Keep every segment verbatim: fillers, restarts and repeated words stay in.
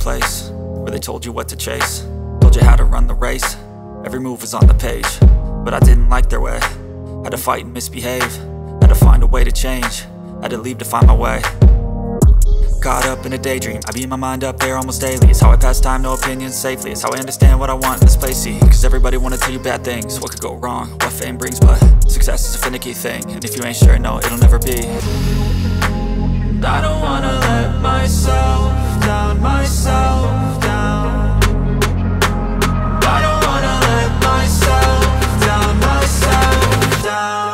place where they told you what to chase, told you how to run the race. Every move was on the page, but I didn't like their way. Had to fight and misbehave, had to find a way to change, had to leave to find my way. Caught up in a daydream, I beat my mind up there almost daily. It's how I pass time, no opinions safely. It's how I understand what I want in this place, see. Cause everybody wanna tell you bad things, what could go wrong, what fame brings, but success is a finicky thing. And if you ain't sure, no, it'll never be. I don't wanna let myself down, myself down. I don't wanna let myself down, myself down.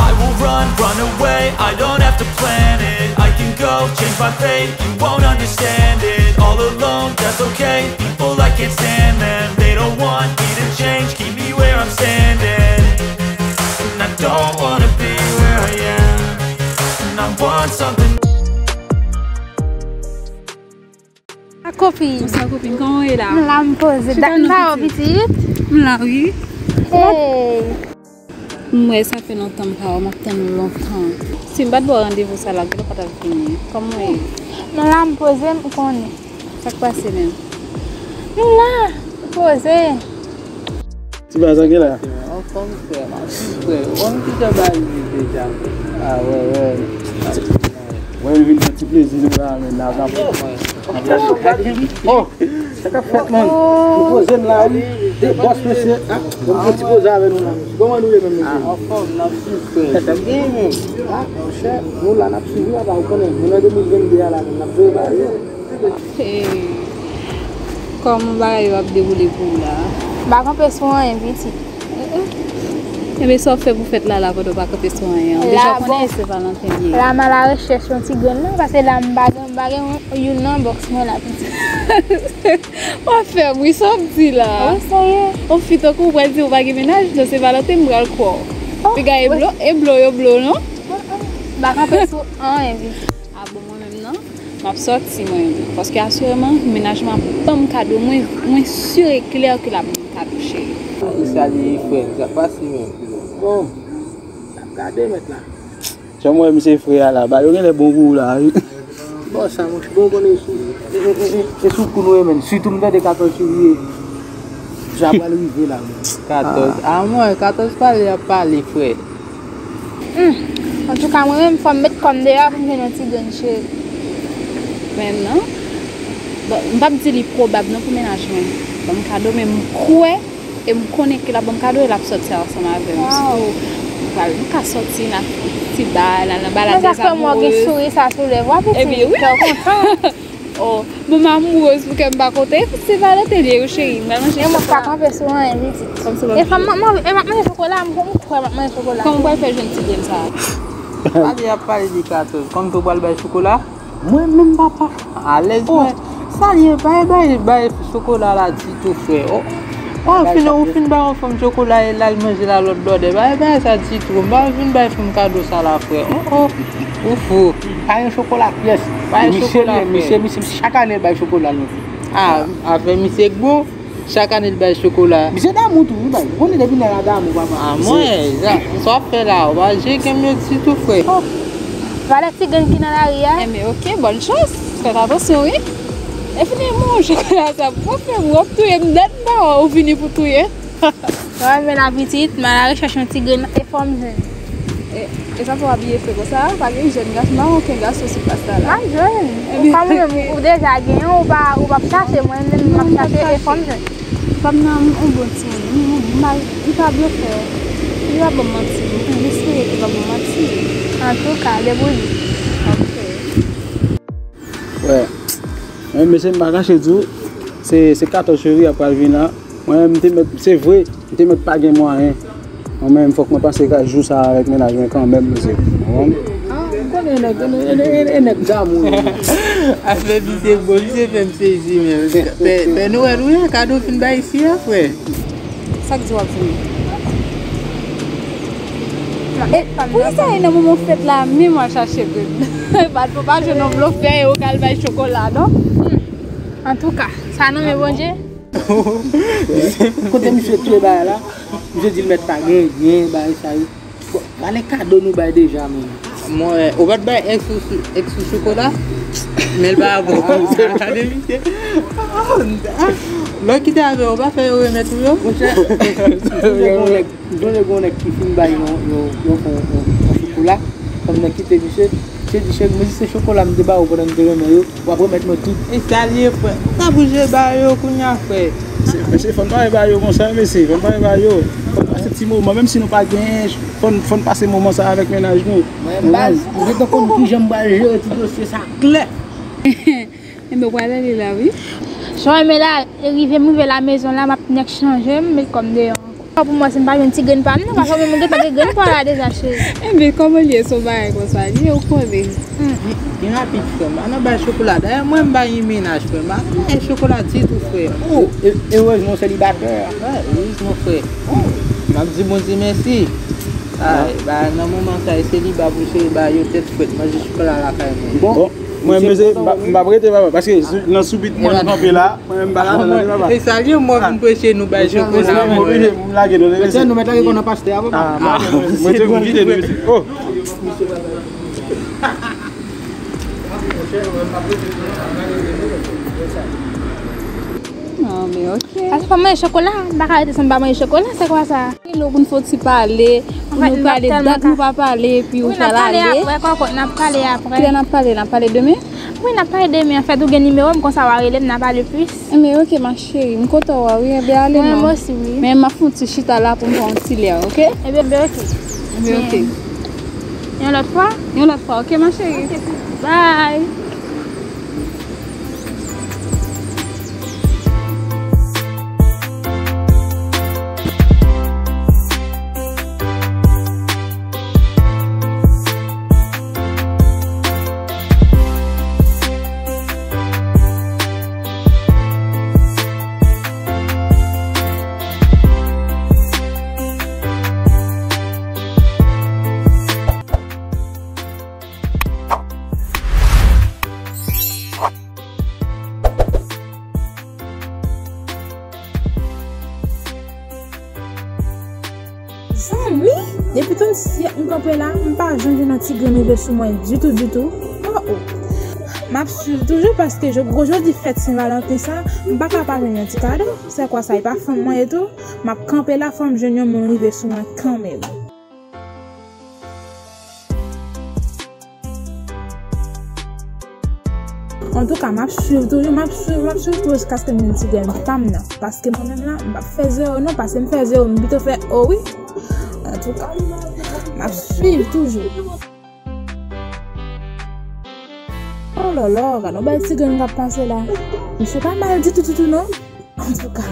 I will run, run away, I don't have to plan it. I can go, change my fate, you won't understand it. All alone, that's okay, people, I can't stand them. They don't want me to change, keep me where I'm standing. And I don't wanna be where I am. And I want something. A kopin. Bonswa kopin, kòman w ye la? M la, m poze. Chita non, pitit. M la, wi. Hey. M wè sa fè lontan m pa wè w, m ap tann ou lontan. Si m pa t ba w randevou sa la, genlè w pa t ap vini. Kòman w ye? M la, m poze, m konnen. Sa k pase menm? M la, m poze. Ti Bazan gen la. Anfòm frè, m ap di frè. Ou konn ki jan bagay ye deja. Ah, wè, wè. Wè, m vin fè ti plezi nou la, men n ap, n ap, n ap. Oh! Sa k ap fèt, man? Nou poze n la, wi. De bòs, mesye. Ah, bon, nou ti poze avè nou la. Kòman nou ye menm, mesye? Ah, anfòm, n ap swiv, frè. Sa k ap gen menm? Ah, monchè, nou la, n ap swiv, wi, papa, ou konnen. Nou nan de mil venn de a la, menm, n ap jere bagay yo. Hey. Kòman bagay yo ap dewoule pou ou la? M pa kanpe sou anyen, pitit. Enben, sa w ap fè pou fèt la, la, pandan w pa kanpe sou anyen an? Deja, w konnen se Valentin li ye. La, m alarechèch yon ti grenn nan, paske la, m pa gen, m pa gen yon, youn nan bòks mwen la, pitit. W ap fè m ri, sa w ap di la? Wi, serye. Yon fi tankou w pral di w pa gen mennaj, non, se Valentin m pral kwè w. Oh, piga e blo, e blo yo blo, non? M pa kanpe sou anyen, pitit. A bon, mwen menm nan, m ap sòti mwen, paske asireman, mennaj mwen ap ban m kado, mwen, mwen si e klè ke l ap ban m kado, cheri. E sa li ye, frè m, sa pase menm. Bon, n ap gade mèt la. Jan m wè misye fre a la, ba yo genlè bon pou ou la, wi. Bon, sa, monchè, bon, konnen sou, e, e, e, e sou kou nou ye, menn. Sitou m tande katòz fevriye. Sa pral rive la, menn. Katòz. Ah. A mwen, katòz pale ap pale, frè. Hmm. Antouka, mwen menm, fò m met kò m deyò pou m jwenn yon ti grenn cheri. Men non. Bon, m p ap di li pwobab non pou mennaj mwen ban m kado, men m kwè e m konnen ke l ap ban m kado e l ap sòti ansanm avè m. Wow. Sitou, nou pral, nou ka sòti, n a fè ti bal, n al nan balad dèzamourez. Men sa fè m wè w gen souri sa sou lèv ou a, pitit. Ebyen, wi. Kè w kontan. Oh, bon, m amourez pou kè m pa kontan. E se Valentin li ye, wi, cheri. M pral manje chòkla. E mwen pa kanpe sou anyen, pitit. Kòm se e fanm, m ap manje, e m ap manje chokola, m, m kwè m ap manje chokola. Kòman w pral fè jwenn ti grenn sa a? Pale ap pale de katòz. Kòm tou pral bay chokola? Mwen menm, papa. Alèz, oh, mwen. Sa li ye, bay, bay, bay chokola la ditou, frè. Oh. Oh, ou fin, ou fin bay yon fanm chokola e l al manje l a lòt bòdè. Bay, bay sa ditou. M pa vin bay fanm kado sa la, frè. Oh, oh. Ou fou. Pa gen chokola pyès. Pa gen chokola, frè. Misye, misye, misye, chak ane l bay chokola, non. Ah, afè misye k bon. Chak ane l bay chokola. Misye damou tou, wi, bay. Ou konnen depi nèg la damou, papa. A mwen, sa, sa w ap fè la, ou pa jere kè m yo ditou, frè. Oh. Valè ti grenn ki nan lari a. Enben, ok, bòn chans. Fè atansyon, wi. E fini, mwen, chokola sa, pou w fè, w ap touye m nèt, non, ou vini pou touye. Sa w ap fè la, pitit, m al arechèch yon ti grenn e fò m jwenn. E, e sa fè w abiye fre konsa, pa gen jèn gason, pa gen okenn gason sou plas la la. M ap jwenn. Ebyen. Ou pa mwen menm, ou deja genyen, ou pa, ou p ap chache, mwen menm, m ap chache e fò m jwenn. Fanm nan, yon bon timoun, m, m, m, li pa blofè, li pa ban m manti, m espere ke li pa ban m manti. Antouka, deboule. Ok. Wè. Mwen, mesye, m pa kache di w, se, se katòz fevriye a pral vin la. Mwen, m te mèt, se vre, m te mèt pa gen mwayen. Mwen menm, fòk mwen pase jou sa a avèk mennaj mwen kanmenm, mesye. Ou konprann? Ah, ou konnen nèg, e, e, e, e nèg damou yo. Afè misye bon, misye fè m sezi menm. Pè, Pè Nwèl, wi, kado fin bay fi a, frè. Sa k di w ap jwenn? E, poukisa e nan moman fèt la menm w al chache grenn? Bat pou pa jwenn yon blofè e ou k al bay chokola, non? Antouka, sa nonmen Bondye. Kote misye touye bagay la, misye di l mèt pa gen, gen bagay sa yo. Bon, gade kado nou bay deja, men. Mwen, ou pa t bay ex ou, ex ou chokola? Men l pa bon. Gade misye. Lè w kite avè yo, ou pa fè yo remèt ou yo? Monchè, m sonje gon nèg, m sonje gon nèg ki fin bay yon, yon, yon, yon, yon, yon chokola. Kòm nèg kite misye, misye di, "Cheri, mwen se chokola m te ba ou pandan m te renmen yo, w ap remèt mwen tout." E sa l ye, frè. Sa pou je ba yo kounye a, frè. Mesye, fò n pa ba yo konsa, mesye. Fò n pa ba yo. Fò n pase ti moman, menm si nou pa gen, fò n, fò n pase moman sa avèk mennaj nou. Mwen, baz, mwen gentan konn kijan m pral jere ti dosye sa klè. Enben, w pral ale la, wi. Jan w wè m la, rive m rive lamezon la, m ap nèk chanje m, met kò m deyò ankò. Pou mwen, si m pa jwenn ti grenn pa m, non, paske mwen, mwen gentan gen grenn pa la deja, cheri. Enben, kòman l ye, se yon bagay konsa l ye, ou konnen. Byen rapid, frè m. Ann al bay chokola. Dayè, mwen, m pa gen mennaj, frè m. M pa gen chokola ditou, frè. Oh, e-, erezman w selibatè. Wi, erezman, frè. Oh, m ap di Bondye mèsi. Ay, ba, nan moman sa, e seliba pou cheri ba yo tèt frèt, manje chokola lakay mwen. Bon, mwen, mesye, m pa, m p ap rete, papa, paske sou, nan soubit mwen kanpe la, mwen menm pa ka tande, papa. E sa l ye, mwen vin preche nou bay chokola, mwen. Mwen oblije, m lage nou, mesye. Nou mèt lage kò nan pastè a, papa. Ah, mwen, mwen, mwen, mwen, mwen, mwen, oh. Non, men ok. Paske fò m manje chokola, m pa ka rete san m pa manje chokola, se kwa sa? Rele w pou n fè yon ti pale, pou nou pale dat nou pa pale, epi ou pral ale. Wi, n ap pale apre, kòkòt, n ap pale apre. Kilè n ap pale? N ap pale demen? Wi, n ap pale demen. Anfèt, ou gen nimewo m, konsa w a rele m, n a pale plis. Enben, ok, ma chérie, m kontan wè w, wi, enben, ale non. Mwen osi, wi. Men m ap fè yon ti chita la pou m pran yon ti lè, ok? Enben, enben, ok. Enben, ok. Yon lòt fwa? Yon lòt fwa, ok, ma chérie? Ok, bye. Zanmi, depi trannsis yè m kanpe la, m pa janm jwenn yon ti grenn rive sou mwen ditou, ditou. Oh, oh. M ap swiv toujou paske gwo jodi fèt Sen Valanten sa, m pa ka pa jwenn yon ti kado. Se kwa sa, e pa fanm mwen ye tou? M ap kanpe la, fò m jwenn yon moun rive sou mwen kanmenm. Antouka, m ap swiv toujou, m ap swiv, m ap swiv toujou jiskaske m jwenn ti grenn pa m nan. Paske mwen menm la, m p ap fè zewo non, paske m fè zewo, m pito fè o wi. Antouka, m ap swiv toujou. Oh lòlò, gade yon bèl ti grenn k ap pase la. Misye pa mal ditou, ditou non. Antouka,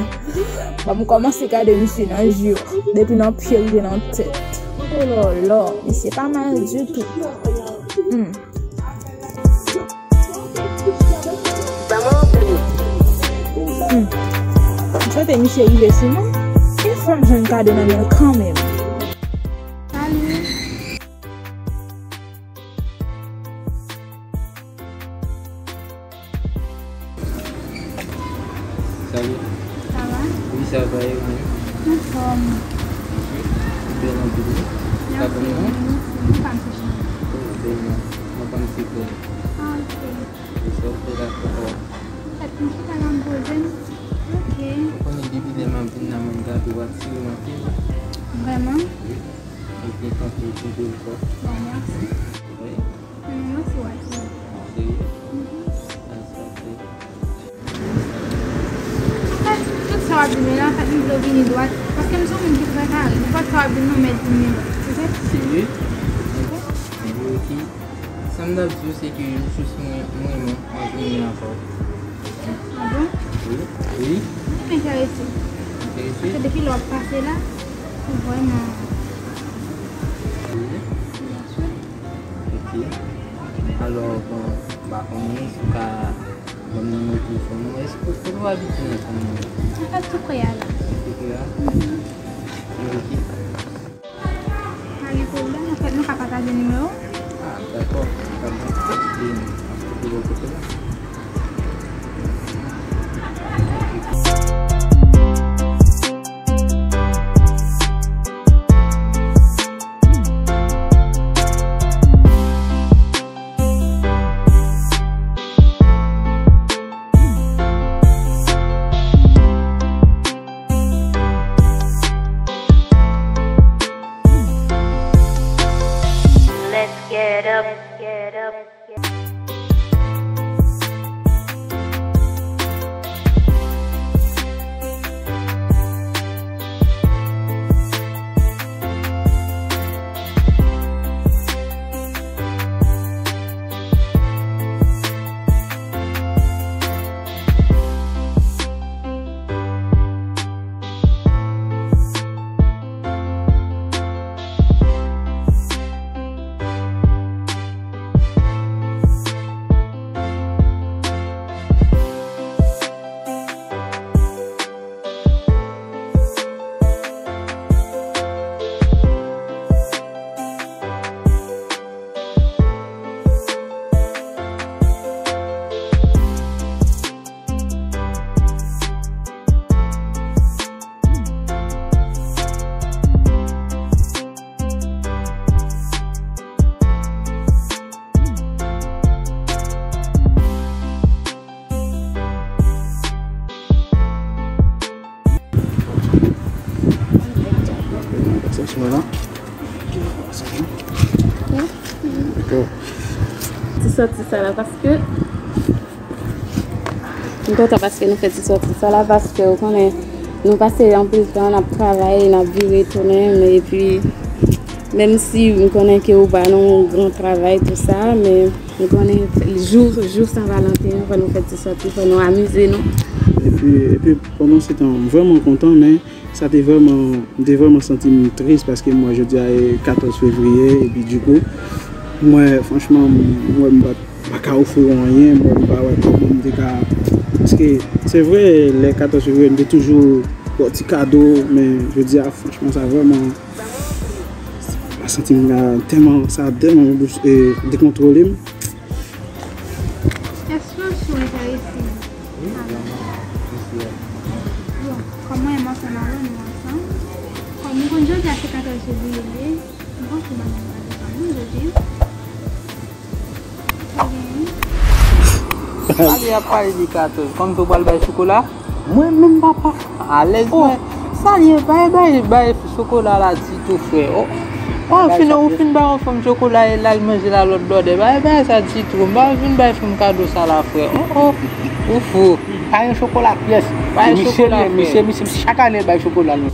ban m kòmanse gade misye nan je yo, depi nan pye rive nan tèt. Oh lòlò, misye pa mal ditou. Hmm. Hmm. M swete misye rive sou mwen. E fò m jwenn kado nan men l kanmenm. Salut. Salut. Sa va? Wi, sa va, e ou menm? Anfòm. Ou bèl anpil, wi. Mèsi, mèsi. Ou pa m se chan. Oh, bèl non. Mwen pa m se kò. Ah, ok. E sa w fè la ankò? Fèt, m chita la, m poze m. Ok. Ou konnen depi lè m ap vin la, mwen gade w atire m anpil. Vrèman? Wi. Mwen byen kanpe, tonbe l fò. Bon, mèsi. Wi. Hmm, mwen si w atire. Serye? Mhm. Sa, sa, sa. Anfèt, tout sa w ap di mwen la, anfèt, m vle w vini dwat. Paske m se yon moun ki trè kare. Nenpòt sa w ap di m nan, mèt di m li. Ou konprann? Serye? Wi. Sa m t ap di w, se ke jis mwen, mwen, mwen, mwen jwenn li ankò. Ah bon? Wi, wi. M enterese. Enterese? Paske depi lè w ap pase la, ou vrèman... Wi. Byen si. Ok. Alò, bon, m pa konnen si w ka Ban m nimewo telefòn ou. Èske kote w abite nan fanmi an? An fèt, tou pre a la. Tou pre a? Wi. Ok. Pa gen pwoblèm, an fèt, nou ka pataje nimewo. Ah, dakò. Dakò. E, ap kite bò kote la. Let's get up, get up. Ti sòti sa la paske m kontan paske nou fè ti sòti sa la paske ou konnen nou pase anpil tan n ap travay, n ap vire tounen, men epi menm si m konnen ke ou pa nan yon gran travay tou sa, men m konnen jou, jou Sen Valanten an, fò nou fè ti sòti, fò nou amize nou. Epi, epi pandan se tan, m vrèman kontan, men sa te vrèman, m te vrèman santi m tris paske m wè jodi a e katòz fevriye, epi dikou, m wè, franchman, m wè m pa, pa ka ofri w anyen, m wè m pa wè kòman m te ka, paske se vre, lè katòz fevriye, m te toujou ba w ti kado, men jodi a, franchman, sa vrèman, m pa santi m ka tèlman, sa tèlman, e, dekontwole m. Èske w sou enterese? Wi, vrèman, mèsi. Bon, kòm mwen menm ansanm avè nou ansanm, kòm nou konn jodi a se katòz fevriye li ye, m panse m ap vin pale fanmi m jodi a. Sa genyen? Pale ap pale de katòz. Fanm tou pral bay chokola? Mwen menm papa. Alèz mwen. Sa l ye, bay, bay, bay chokola la ditou, frè. Oh. Ou fin, ou fin bay yon fanm chokola e l al manje la lòt bòdè. Bay, bay sa ditou. M pa vin bay fanm kado sa la, frè. Oh, oh. Ou fou. Pa gen chokola pyès. Bay chokola, frè. Misye, misye, misye, chak ane l bay chokola, non.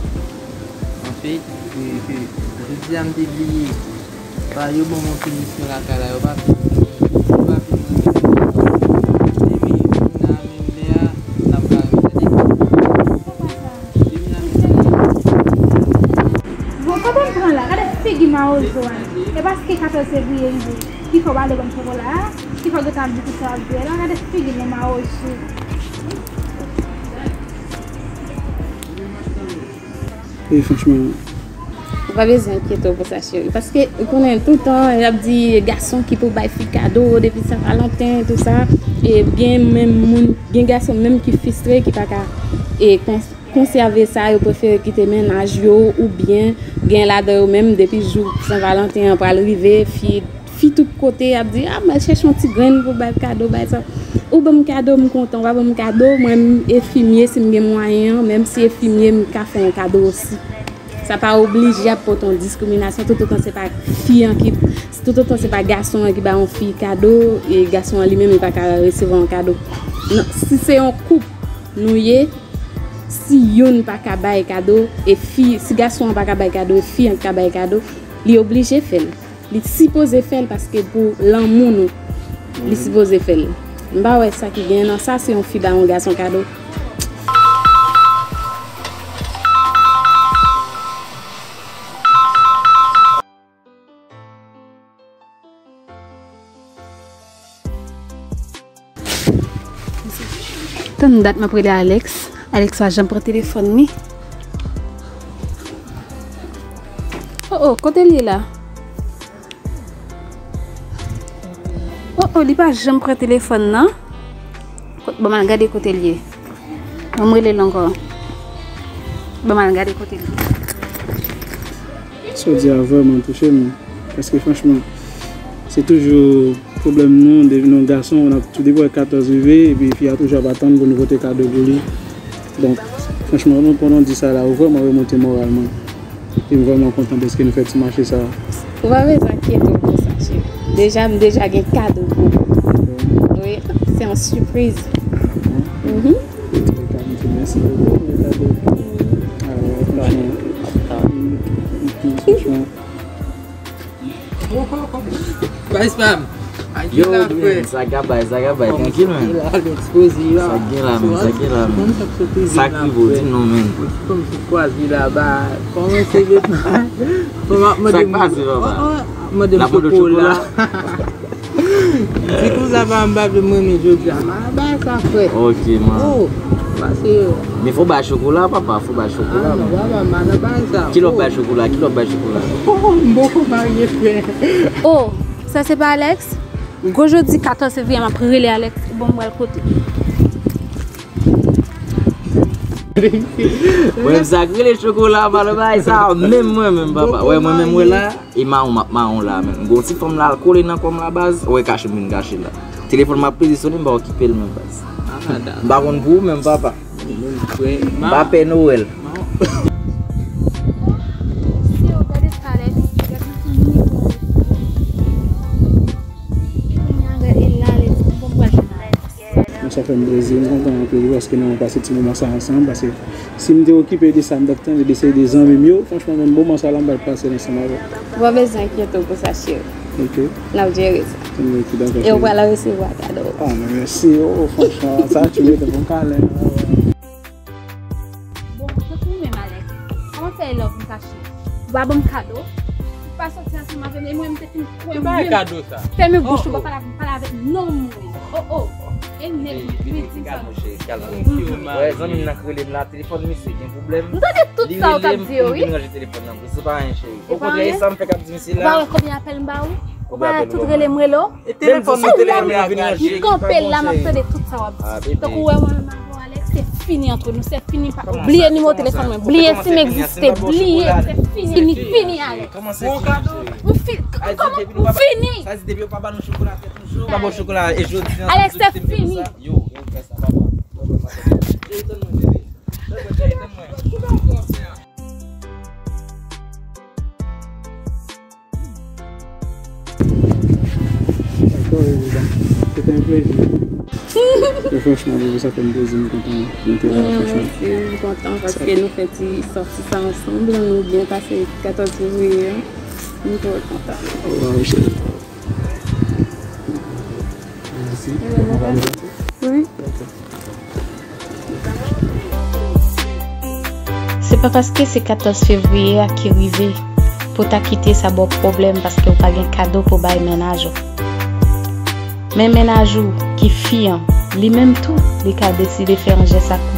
Anfèt, e, e, jodi a m te bliye. Pa, yo ban m yon pinisyon lakay la, yo pa fin, yo pa fin renmen. Depi jounen a menm lè a, n ap ka renmen. Tande. Bon, kote m pran la? Gade figi mawozo a. E paske katòz fevriye rive ki fè w ale ban m chokola a, ki fè w gentan ap di tout sa w ap di a la. Gade figi l, mawozo. E franchman. Ou pa bezwen enkyete w pou sa, cheri. Paske, ou konnen, toutan, y ap di gason ki pou bay fi kado depi Sen Valanten, tou sa. E gen menm moun, gen gason menm ki fristre, ki pa ka, e, kons-, konsève sa, yo prefere kite mennaj yo, oubyen gen ladan yo menm, depi jou Sen Valanten an pral rive, fi Fi tout kote ap di, "Ah, m al chèche yon ti grenn pou bay kado, bay sa." Ou ban m kado, m kontan. Ou pa ban m kado, mwen, m enfimye, si m gen mwayen an, menm si enfimye, m ka fè yon kado osi. Sa pa oblije ap pote yon diskriminasyon, toutotan se pa fi an ki, toutotan se pa gason an ki ba yon fi kado, e gason an li menm, li pa ka resevwa yon kado. Non, si se yon koup nou ye, si youn pa ka bay kado, e fi, si gason an pa ka bay kado, e fi an ka bay kado, li oblije fè l. Li sipoze fè l paske pou lanmou nou, li sipoze fè l. M pa wè sa ki gen nan sa, si yon fi ba yon gason kado. Tann dat m ap rele Alex. Alex pa janm pran telefòn li. Oh, oh, kote l ye la? Oh, oh, li pa janm pran telefòn nan. Kot, ban m al gade kote l ye. Ban m rele l ankò. Ban m al gade kote l ye. Sa w di a vrèman touche m. Paske franchman, se toujou pwoblèm nou, depi nou gason, n ap tou depi wè katòz rive, epi fi a toujou ap atann pou nou pote kado pou li. Donk, franchman, nou, pandan w di sa la, ou vrèman remonte moral mwen. E m vrèman kontan dèske nou fè ti mache sa a. Ou pa bezwen enkyete w pou sa, cheri. Deja, m deja gen kado pou ou. Wi, se yon sipriz. Mhm. Mèsi bokou pou kado. Ah, franchman. Franchman. Baz pa m. Yo, Dwayne, sa k ap bay, sa k ap bay, trankil, man. Sa k gen la, man, sa k gen la, man. Sa k rive w, di m non, man. Sa k pase, papa? N ap mande w chokola. Di konsa pa m pa vle m renmen jodi a. M a bay sa frè. Ok, man. Oh, pase. Men fò bay chokola, papa, fò bay chokola, man. Ah, non, papa, m pa nan bay sa. Kilè w bay chokola? Kilè w bay chokola? Oh, m poko marye, frè. Oh, sa se pa Alex? Gwo jodi katòz fevriye, m ap rele Alex. Bon, m pral kote. Mwen, sa k rele chokola, pa nan bay sa, menm mwen menm, papa. Wè, mwen menm, wè la. E mawon, m ap mawon la menm. Gon ti fanm la al kole nan kò m la, baz. Ou wè kache m vin kache la. Telefòn m ap peze sonnen, m pa okipe l menm, baz. M pa konn pou ou menm, papa. M pa pè Nwèl. Bon, sa fè m plezi, m kontan anpil wi, paske nou pase ti moman sa ansanm, paske si m te okipe de sa m t ap tande de se de zanmi m yo, franchman, menm moman sa la, m pa t pase l ansanm avè w. Ou pa bezwen enkyete w pou sa, cheri. Ok. N ap jere sa. Ok, dakò, cheri. E ou pral resevwa kado. Ah, men mèsi, oh, franchman, sa tchou mete bon kalen. Bon, tankou menm, Alex, kòman fè e love m kache? Ou pa ban m kado? Ou pa soti ansanm avè m, e mwen, m te fin kwè m menm. Ki bagay kado sa? Fèmen bouch ou, pa pale avè m, pale avè nonm mwen. Oh, oh. E nèg mwen, di m sa. Wè, zanmi m nan k rele m la, telefòn misye gen pwoblèm. M tande tout sa w t ap di yo, wi. Li rele m pou m vin ranje telefòn nan. Se pa anyen, cheri. Okontrè, e sa m fèk ap di misye la. Ou pa wè konbyen apèl m ba ou? Ou pa wè tout rele m rele w? E telefòn mwen, telefòn mwen ap raje. M kanpe la, m ap tande tout sa w ap di. Tankou wè mwen menm avè w, Alex, se fini antre nou, se fini. Bliye nimewo telefòn mwen, bliye si m egziste, bliye, se fini, fini, Alex. M fi-, kòman, m fini. Alex, se fini. Dakò, bebe, se te yon plezi. E franchman, bebe, sa fè m plezi, m kontan nou te la, franchman. Mèsi, m kontan paske nou fè ti sòti sa ansanm, nou byen pase katòz fevriye a. M twò kontan. Waw, cheri. Mèsi. Wi. Se pa paske se katòz fevriye a ki rive pou w ta kite sa ba w pwoblèm paske w pa gen kado pou w bay mennaj ou. Men mennaj ou ki fi an, li menm tou, li ka deside fè yon jès ak ou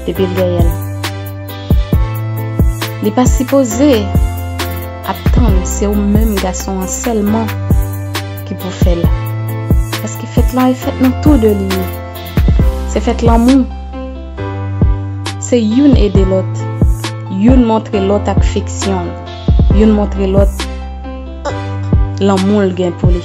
depi l dèyè l. Li pa sipoze ap tann se ou menm gason an sèlman ki pou fè l. Paske fèt lan e fèt nou tou de li ye. Se fèt lanmou. Se youn ede lòt. Youn montre lòt afeksyon l. Youn montre lòt lanmou l gen pou li.